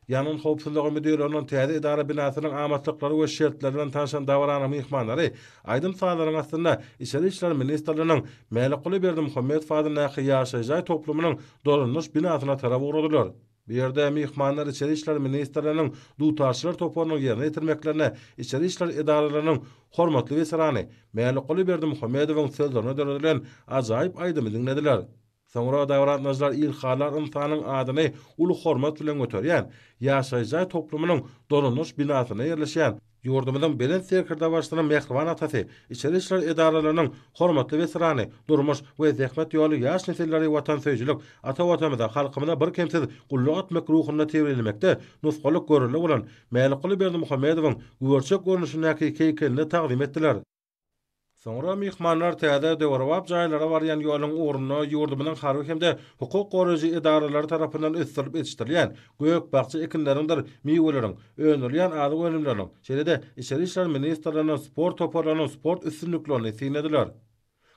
Ýangyn howpsuzlygy müdirliginiň täze edara binasynyň amatlyklary we şertleri bilen tanşan dabaranyň myhmanlary aýdym-sazlaryň astynda Içeri işler ministrliginiň Mälikguly Berdimuhamedow adyndaky ýaşaýyş jaý toplumynyň dolandyryş binasyna tarap ugradylar. Bu ýerde myhmanlar Içeri işler ministrliginiň dutarçylar toparynyň ýerine ýetirmeklerinde içeri işler edaralarynyň hormatly weterany Mälikguly Berdimuhamedowyň sözlerine döredilen ajaýyp aýdymy diňlediler. Soňra dabaragatnaşyjylar ilhalar ynsanyň adyny uly hormat bilen göterýän ýaşaýyş jaý toplumynyň dolandyryş binasynda ýerleşýän ýurdumyzyň Belent Serkerdebaşysynyň mähriban atasy, içeri işler edaralarynyň hormatly weterany, durmuş we zähmet ýoly ýaş nesilleri watansöýüjilik, ata Watanymyza, halkymyza birkemsiz gulluk etmek ruhunda terbiýelemekde nusgalyk görelde bolan Mälikguly Berdimuhamedowyň güberçek görnüşindäki heýkeline tagzym etdiler. Soňra myhmanlar täze döwrebap jaýlara barýan ýoluň ugrunda ýurdumyzyň harby hem-de hukuk goraýjy edaralary tarapyndan ösdürilip ýetişdirilýän gök-bakja ekinleriňdir miweleriň, öndürilýän azyk önümleriniň, şeýle-de Içeri işler ministrliginiň sport toparlarynyň sport üstünliklerini synladylar.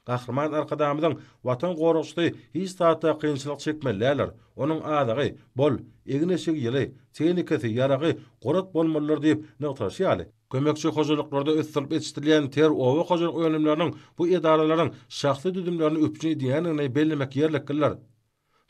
Gahryman Arkadagymyzyň Watan goragçysy hiç zatda kynçylyk çekmeli däldir. Onuň azygy bol, egin-eşigi ýyly, tehnikasy, ýaragy gurat bolmalydyr diýip nygtalyşy ýaly, Kömekçi hojalyklarda ösdürilip ýetişdirilýän ter oba hojalyk önümleriniň bu edaralaryň şahsy düzümlerini üpjün edýändigini bellemek ýerliklidir.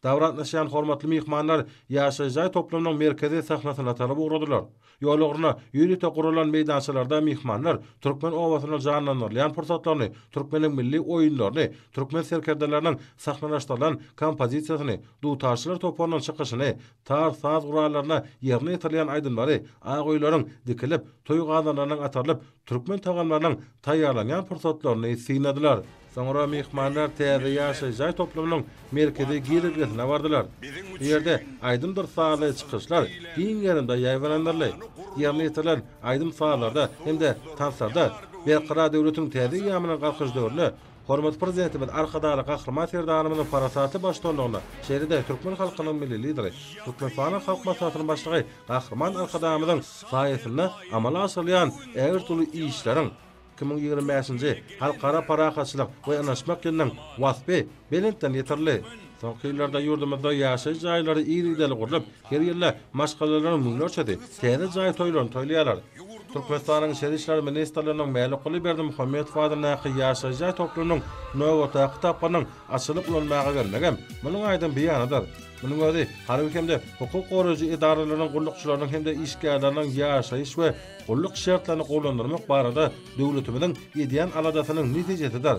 Dabara gatnaşýan hormatly myhmanlar ýaşaýyş jaý toplumynyň merkezi sahnasyna tarap ugradylar. Ýol ugruna ýörite guralan meýdançalarda myhmanlar türkmen obasynyň janlandyrylýan pursatlaryny, türkmeniň milli oýunlaryny, türkmen serkerdeleriniň sahnalaşdyrylan kompozisiýasyny, dutarçylar toparynyň çykyşyny, Tar saz gurallarynda ýerine ýetirilýän aýdymlary, ak öýleriň dikilip, toý gazanlarynyň atarylyp, türkmen tagamlarynyň taýýarlanýan pursatlaryny synladylar. Soňra myhmanlar täze ýaşaýyş jaý toplumynyň merkezi girelgesine bardylar. Bu ýerde aýdymdyr sazly çykyşlar giň gerimde ýaýbaňlandyryldy. Ýerine ýetirilen aýdym-sazlarda hem-de tanslarda Berkarar döwletiň täze eýýamynyň Galkynyş döwründe Hormatly Prezidentimiz Arkadagly Gahryman Serdarymyzyň parasatly baştutanlygynda, şeýle-de türkmen halkynyň Milli Lideri, Türkmenistanyň Halk Maslahatynyň Başlygy Gahryman Arkadagymyzyň saýasynda amala aşyrylýan ägirt uly işleriň, 2025-nji Halkara parahatçylyk we ynanyşmak ýylynyň waspy belentden ýetirildi. Soňky ýyllarda ýurdumyzda ýaşaýyş jaýlary yzygiderli gurlup, her ýylda maşgalalaryň müňlerçesi täze jaý toýlaryny toýlaýarlar. Türkmenistanyň Içeri işler ministrliginiň Mälikguly Berdimuhamedow adyndaky ýaşaýyş jaý toplumynyň nobatdaky tapgyrynyň açylyp ulanmaga berilmegem munuň aýdyň beýanydyr. Munuň özi harby hem-de hukuk goraýjy edaralaryň gullukçylarynyň hem-de işgärleriniň ýaşaýyş we gulluk şertlerini gowulandyrmak barada döwletimiziň edýän aladasynyň netijesidir.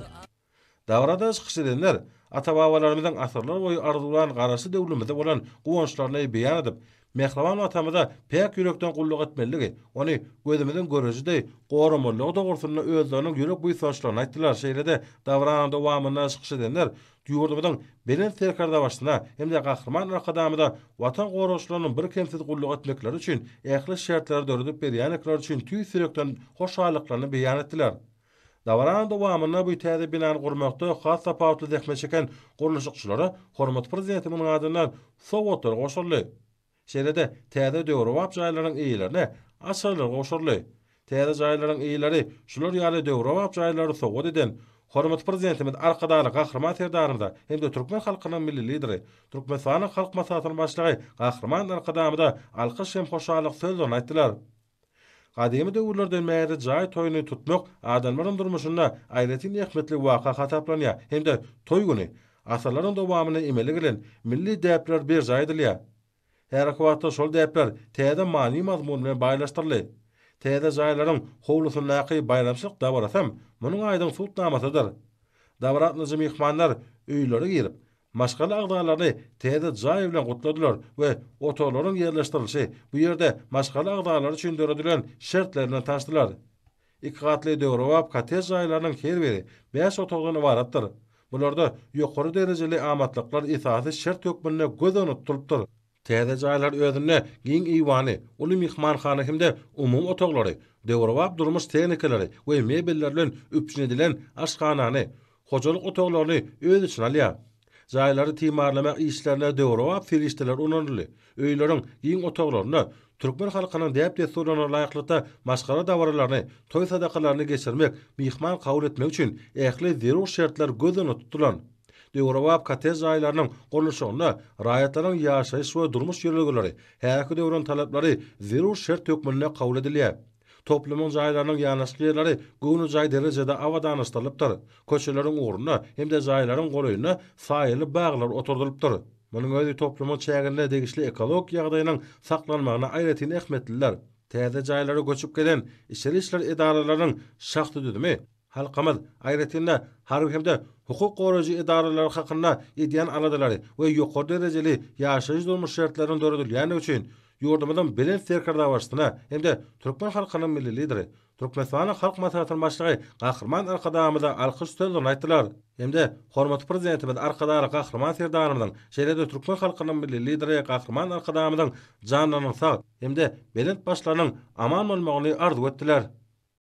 Dabarada çykyş edenler ata-babalarymyzyň asyrlar boýy arzuwlan Garaşsyz döwlimize bolan guwançlaryny beýan edip, mähriban Watanymyza päk ýürekden gulluk etmelidigi, ony gözümiziň göreji deý goramalydygy dogrusynda özleriniň ýürek buýsançlaryny aýtdylar. Şeýle-de dabaranyň dowamynda çykyş edenler ýurdumyzyň Belent Serkerdebaşysyna hem-de Gahryman Arkadagymyza Watan goragçylarynyň birkemsiz gulluk etmekleri üçin ähli şertleri döredip berýändikleri üçin tüýs ýürekden hoşallyklaryny beýan etdiler. Dabaranyň dowamynda bu täze binany gurmakda has tapawutly zähmet çeken gurluşykçylara hormatly Prezidentimiziň adyndan sowgatlar gowşuryldy. Şeýle-de täze döwrebap jaýlaryň eýelerine açarlar gowşuryldy. Täze jaýlaryň eýeleri şular ýaly döwrebap jaýlary sowgat eden hormatly Prezidentimiz Arkadagly Gahryman Serdarymyza hem-de türkmen halkynyň Milli Lideri, Türkmenistanyň Halk Maslahatynyň Başlygy Gahryman Arkadagymyza alkyş hem hoşallyk sözlerini aýtdylar. Gadymy döwürlerden bäri jaý toýuny tutmak adamlaryň durmuşynda aýratyn ähmiýetli waka hasaplanýar hem-de toý güni asyrlaryň dowamynda emele gelen milli däpler berjaý edilýär. Häzirki wagtda şol däpler täze many-mazmun bilen baýlaşdyryldy. Täze jaýlaryň howlusyndaky baýramçylyk dabarasam munuň aýdyň subutnamasydyr. Dabara gatnaşyjy myhmanlar öýlere girip, Maşgala agzalaryny täze jaý bilen gutladylar we otaglaryň ýerleşdirilişi, bu ýerde maşgala agzalary üçin döredilen şertler bilen tanyşdylar. Iki gatly döwrebap kottej jaýlarynyň her biri bäş otagdan ybaratdyr. Bularda ýokary derejeli amatlyklar esasy şert hökmünde göz öňünde tutulypdyr. Täze jaýlar özünde giň eýwany, uly myhmanhana hem-de umumy otaglary, döwrebap durmuş tehnikalary we mebeller bilen üpjün edilen aşhanany, hojalyk otaglaryny öz içine alýar. Jaýlary timarlamak işlerine döwrebap serişdeler ulanyldy. Öýleriň giň otaglarynda türkmen halkynyň däp-dessurlaryna laýyklykda maşgala dabaralaryny, toý sadakalaryny geçirmek, myhman kabul etmek üçin ähli zerur şertler göz öňünde tutulan. Döwrebap kottej jaýlarynyň gurluşygynda raýatlaryň ýaşaýyş we durmuş ýörelgeleri, häzirki döwrüň talaplary zerur şert hökmünde kabul edilýär. Toplumyň jaýlarynyň ýanaşyk ýerleri göwnejaý derejede abadanlaşdyrylypdyr. Köçeleriň ugrunda hem-de jaýlaryň golaýynda saýaly baglar oturdylypdyr. Munuň özi toplumyň çäginde degişli ekologik ýagdaýynyň saklanmagyna aýratyn ähmiýetlidir. Täze jaýlara göçüp gelen içeri işler edaralarynyň şahsy düzümi halkymyz, aýratyn-da, harby hem-de hukuk goraýjy edaralary hakynda edýän aladalary we ýokary derejeli ýaşaýyş-durmuş şertleriniň döredilýändigi üçin ýurdumyzyň Belent Serkerdebaşysyna hem-de türkmen halkynyň Milli Lideri, Türkmenistanyň Halk Maslahatynyň Başlygy Gahryman Arkadagymyza alkyş sözlerini aýtdylar hem-de hormatly Prezidentimiz Arkadagly Gahryman Serdarymyzyň, şeýle-de türkmen halkynyň Milli Lideri Gahryman Arkadagymyzyň janlarynyň sag hem-de belent başlarynyň aman bolmagyny arzuw etdiler.